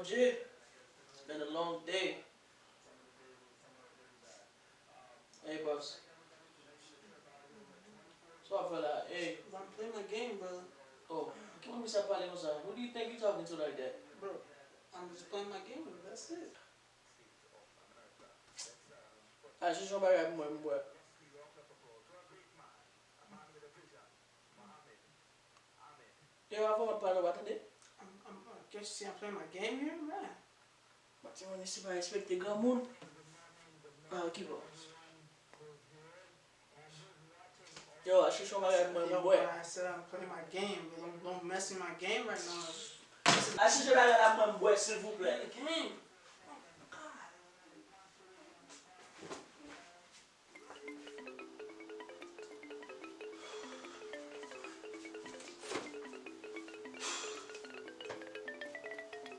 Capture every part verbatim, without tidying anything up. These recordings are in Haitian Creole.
J, it's been a long day. Hey, boss. Sa w ap fè la? Hey. But I'm playing my game, bro. Oh, ki moun misye ap pale konsa? What do you think you talking to like that? Bro, I'm just playing my game, bro. That's it. Al chèche yon bagay pou mwen, m bwè. Yo, avan w ap pale, w pa tande? I'm, I'm, uh, can't you see I'm playing my game here, man? Matimoni, si pa respekte granmoun. Ah, ki bò? Yo, al chèche yon bagay pou mwen, m bwè. I said I'm playing my game, but don't, don't mess with my game right now. Al chèche bagay la pou mwen, m bwè, silvouplè. Play the game.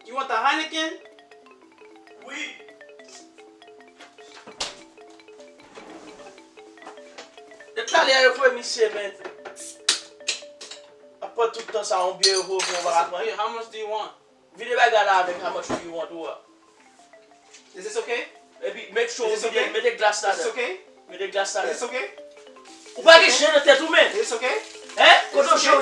You want the Heineken? Wi. Depi talè a yo voye misye, men. Ap pran tout tan sa, yon biyè yo voye pou mwen, pa ka pran. How much do you want? Vide bagay la avèk how much do you want ou a. Is this okay? Epi make sure ou vide, mete glas la. Is this okay? Mete glas la. Is this okay? Ou pa gen jen nan tèt ou, men. Is this okay? Hein? Kote w jen